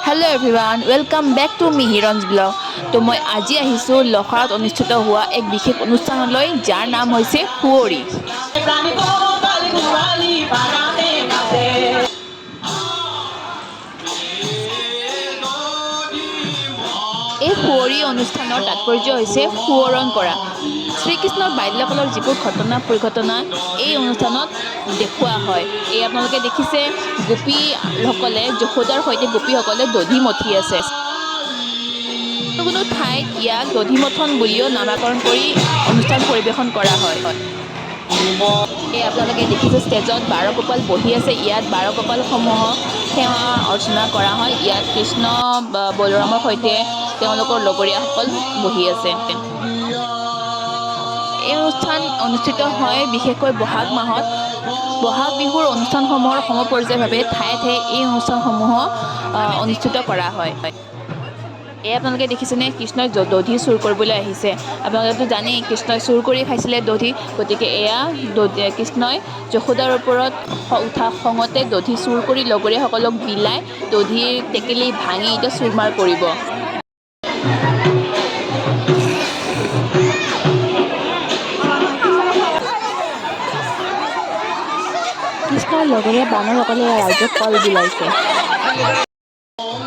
Hello everyone, welcome back to Mihiran's vlog. তো মই আজি আহিছোঁ লখৰাত অনুষ্ঠিত হোৱা এক বিশেষ অনুষ্ঠানলৈ, যাৰ নাম হৈছে সুঁৱৰি। প্ৰাণী গোপাল গোয়ালি বাগানে নাচে। এই সুঁৱৰি অনুষ্ঠানৰ তাৎপৰ্য হৈছে সোঁৱৰণ কৰা। শ্ৰীকৃষ্ণৰ বাল্যকালৰ যিবোৰ ঘটনা পৰিঘটনা এই অনুষ্ঠানত দেখুওৱা হয়। এই আপোনালোকে দেখিছে, গোপীসকলে, যশোদাৰ সৈতে গোপীসকলে দধি মথি আছে। কোনো কোনো ঠাইত ইয়াক দধি মথন বুলিও নামাকৰণ কৰি অনুষ্ঠান পৰিৱেশন কৰা হয়। এই আপোনালোকে দেখিছে, ষ্টেজত 12 গোপাল বহি আছে। ইয়াত 12 গোপালসমূহক সেৱা অৰ্চনা কৰা হয়। ইয়াত কৃষ্ণ বা বলৰামৰ সৈতে তেওঁলোকৰ লগৰীয়াসকল বহি আছে। এই অনুষ্ঠান অনুষ্ঠিত হয় বিশেষকৈ বহাগ মাহত। বহাগ বিহুৰ অনুষ্ঠানসমূহৰ সমপৰ্যায়ভাৱে ঠায়ে ঠায়ে এই অনুষ্ঠানসমূহ অনুষ্ঠিত কৰা হয়। এই আপোনালোকে দেখিছেনে, কৃষ্ণই দধি চুৰ কৰিবলৈ আহিছে। আপোনালোকেতো জানেই, কৃষ্ণই চুৰ কৰি খাইছিলে দধি। গতিকে এয়া দধি, কৃষ্ণই যশোদাৰ ওপৰত উঠা খঙতে দধি চুৰ কৰি লগৰীয়াসকলক বিলাই দধিৰ টেকেলি ভাঙি এতিয়া চুৰমাৰ কৰিব। কৃষ্ণৰ লগৰীয়া বানৰসকলে ৰাইজক কল বিলাইছে।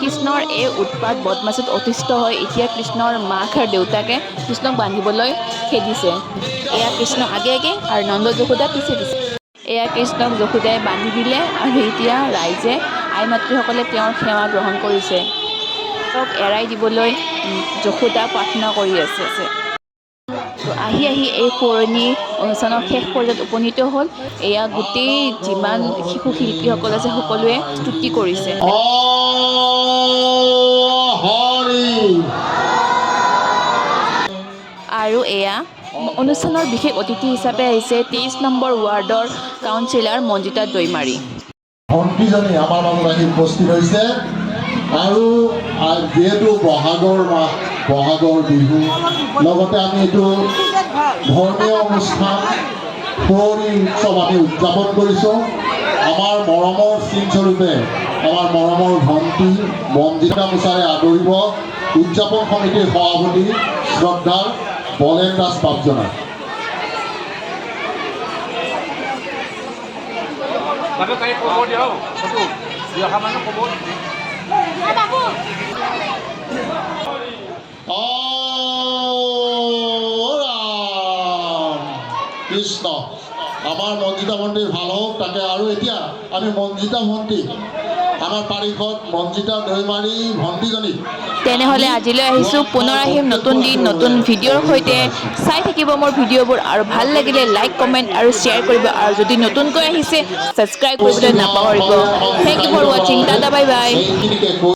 কৃষ্ণৰ এই উৎপাত বদমাচিত অতিষ্ঠ হৈ এতিয়া কৃষ্ণৰ মাক আৰু দেউতাকে কৃষ্ণক বান্ধিবলৈ খেদিছে। এয়া কৃষ্ণ আগে আগে আৰু নন্দ যশোদা পিছে পিছে। এয়া কৃষ্ণক যশোদাই বান্ধি দিলে আৰু এতিয়া ৰাইজে, আই মাতৃসকলে তেওঁৰ সেৱা গ্ৰহণ কৰিছে। তেওঁক এৰাই দিবলৈ যশোদা প্ৰাৰ্থনা কৰি আছে। তো আহি আহি এই সোঁৱৰণি অনুষ্ঠানৰ শেষ পৰ্যায়ত উপনীত হ'ল। এয়া গোটেই যিমান শিশু শিল্পীসকল আছে, সকলোৱে স্তুতি কৰিছে। হৰি। আৰু এয়া অনুষ্ঠানৰ বিশেষ অতিথি হিচাপে আহিছে 23 নম্বৰ ৱাৰ্ডৰ কাউন্সিলাৰ মঞ্জিতা দৈমাৰী। ভণ্টিজনী আমাৰ মাজত আহি উপস্থিত হৈছে আৰু যিহেতু বহাগৰ মাহ, বহাগৰ বিহু, লগতে আমি এইটো ধৰ্মীয় অনুষ্ঠান সুঁৱৰি উৎসৱ আমি উদযাপন কৰিছোঁ। আমাৰ মৰমৰ চিনস্বৰূপে আমাৰ মৰমৰ ভণ্টি মঞ্জিতা গামোচাৰে আদৰিব উদযাপন সমিতিৰ সভাপতি শ্ৰদ্ধাৰ বলেন দাস বাপজনাক। বাপে তাই ক'ব দিয়ক, ফটো দুই এষাৰ মানে ক'ব। অ ৰাম কৃষ্ণ। আমাৰ মঞ্জিতা ভণ্টিৰ ভাল হওক তাকে। আৰু এতিয়া আমি মঞ্জিতা ভণ্টি, আমাৰ পাৰিষদ মঞ্জিতা দৈমাৰী ভণ্টিজনীক তেনেহ'লে আজিলৈ আহিছোঁ। পুনৰ আহিম নতুন দিন, নতুন ভিডিঅ'ৰ সৈতে। চাই থাকিব মোৰ ভিডিঅ'বোৰ আৰু ভাল লাগিলে লাইক, কমেণ্ট আৰু শ্বেয়াৰ কৰিব। আৰু যদি নতুনকৈ আহিছে, ছাবস্ক্ৰাইব কৰিবলৈ নাপাহৰিব। Thank you for watching. Tata, bye bye. এইখিনিকে কৈ